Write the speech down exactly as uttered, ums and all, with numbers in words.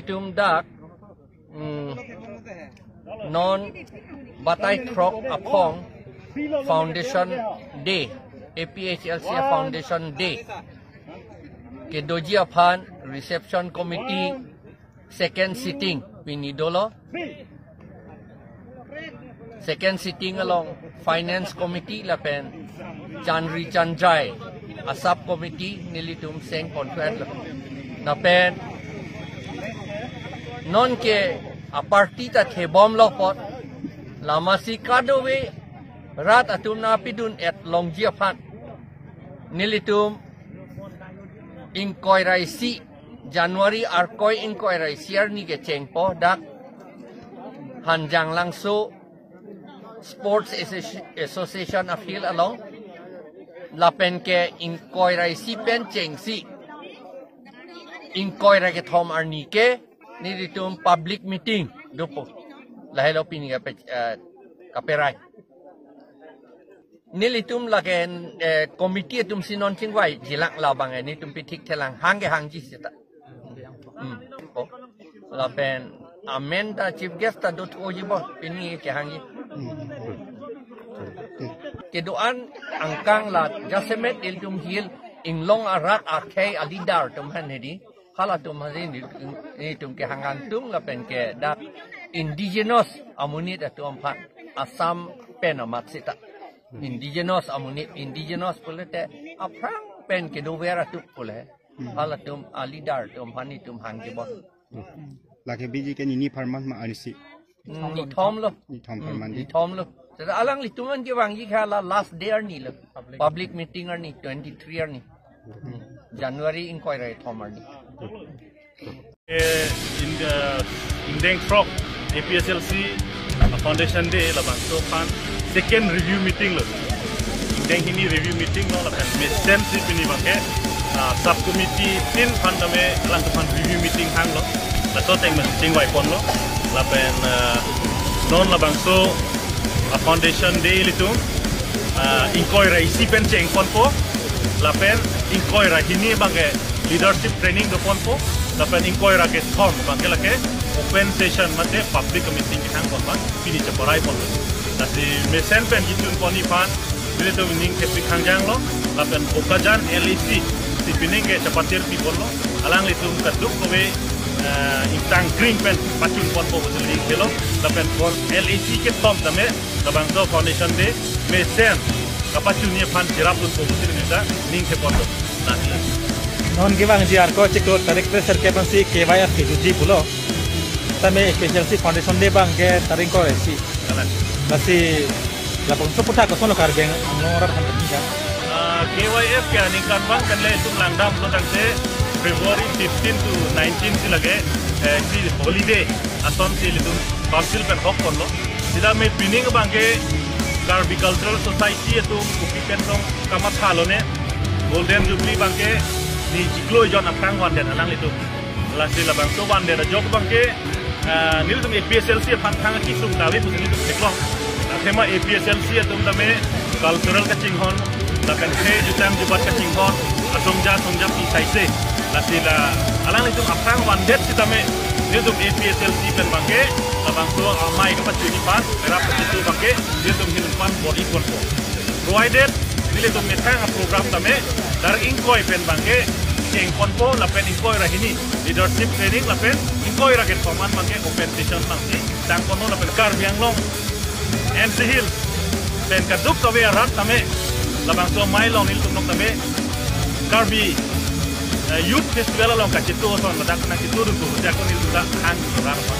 Tum dak, mm, non batai throk aphong Foundation Day, A P H L C Foundation Day kedoji aphan reception committee second sitting pini dolo. Second sitting along Finance Committee lapen chanri chanjai a-sub committee nelitum seng conference lapen nonke a-party ta thebomlo apot, lamasi kadokave rat atum nangpidun-et longji aphan nelitum ingkoi ra isi, January arkoi ingkoi ra isi arni kechengpo dak Hanjanglangso Sports Associ-, Association a-field along, lapen ke ingkoi ra isi pen chengsi ingkoi ra kethom arni ke nelitum public meeting dopo. Lahelo pini kape-, eh, kaperai. Nelitum lake, eh, committee atum si non chingvai jilang labang, eh, nelitum pithik thelang hang kehangji seta. Hmm. Oh. Lapen amen ta chief guest ta dothuji bo, pini kehangji. Kedo-an angkang la jasemet ilitum hill inglong arat akhei a-leader atum aphan hedi. Halatum aphan si nelitum, nelitum kehang kangtung lapen ke dak indigenous amonit atum aphan, Assam pen amat seta. Indigenous amonit, indigenous pulote aphrang pen kedover atum pule. Halatum a-leader atum aphan nelitum hangji bo. Lake biji ke nini apharman ma arnisi? Nithom lo. Nithom apharman di. Nithom lo. Seta alanglitum an kevangji ke la last day arni lo. Public meeting arni, twenty-three arni. January ingkoi ra kethom arni. Eh, in the, ingdeng throk A P H L C Foundation Day labangso aphan second review meeting lo. Ingdeng hini review meeting lo lapen mesen si pini abangke, ah, sub committee tin aphan tame alangtum aphan review meeting hanglo. Laso ateng mesen chingvai ponlo. Lapen, ah, non labangso a-Foundation Day ilitum, ah, ingkoi ra isi pen cheng ponpo. Lapen ingkoi ra hini abangke leadership training do ponpo. Lapen ingkoi ra kethom abangke lake open session mate public meeting kehang pon abang pini cheparai ponlo. Lasi mesen pen kechun pon aphan nelitum ning kepik hangjang lo. Lapen Bokajan L A C si pining ke chepatir pi ponlo. Alanglitum kadokave, eh, ingtang kring pen pachun ponpo pusi ning kelo. Lapen pon L A C kethom tame labangso Foundation Day mesen kapachunji aphan cherapdunpo pusi nelitum ta ning the ponlo. Nahila. Non kevangji arko chiklo tarik tris sirkep ansi K Y F kejuji pulo. Tame A P H L C Foundation Day abangke tarik ingkoi ra isi. Kalan. Lasi labangso aputhak koson lo Karbi Anglong arat aphan kami ka? Ah, K Y F ke aningkan abang kan le itum langdamlo tangte February fifteen to nineteen si lake, eh, si holiday ason si ilitum council pen hok ponlo. Seta me pining abangke Karbi Cultural Society atum kopi pen tong kamatha lone Golden Jubilee abangke ni chiklo jon aphrang vandet alanglitum. Lasi labangso vandet ajok abangke, ah, nelitum A P H L C aphan thang kesung kave pusi nelitum theklong. Athema A P H L C atum tame cultural kachinghon, lapen khei jutang jubat kachinghon, asongja asongja pi saise. Lasi la alanglitum aphrang vandet sitame nelitum A P H L C pen abangke labangso amei kapachunji aphan, merap kachitu abangke nelitum hin aphan bor-i ponpo. Provided nelitum methang a-program tame tarik ingkoi pen abangke cheng ponpo lapen ingkoi ra hini leadership training lapen ingkoi ra kethom an abangke open session abangsi tang ponpo lapen Karbi Anglong N C Hills pen kadokave arat tame labangso amei along nelitum along tame Karbi, eh, Youth Festival along kachitu ason ladak nangchitudunpo pusi ako nelitum ta hang ran apa.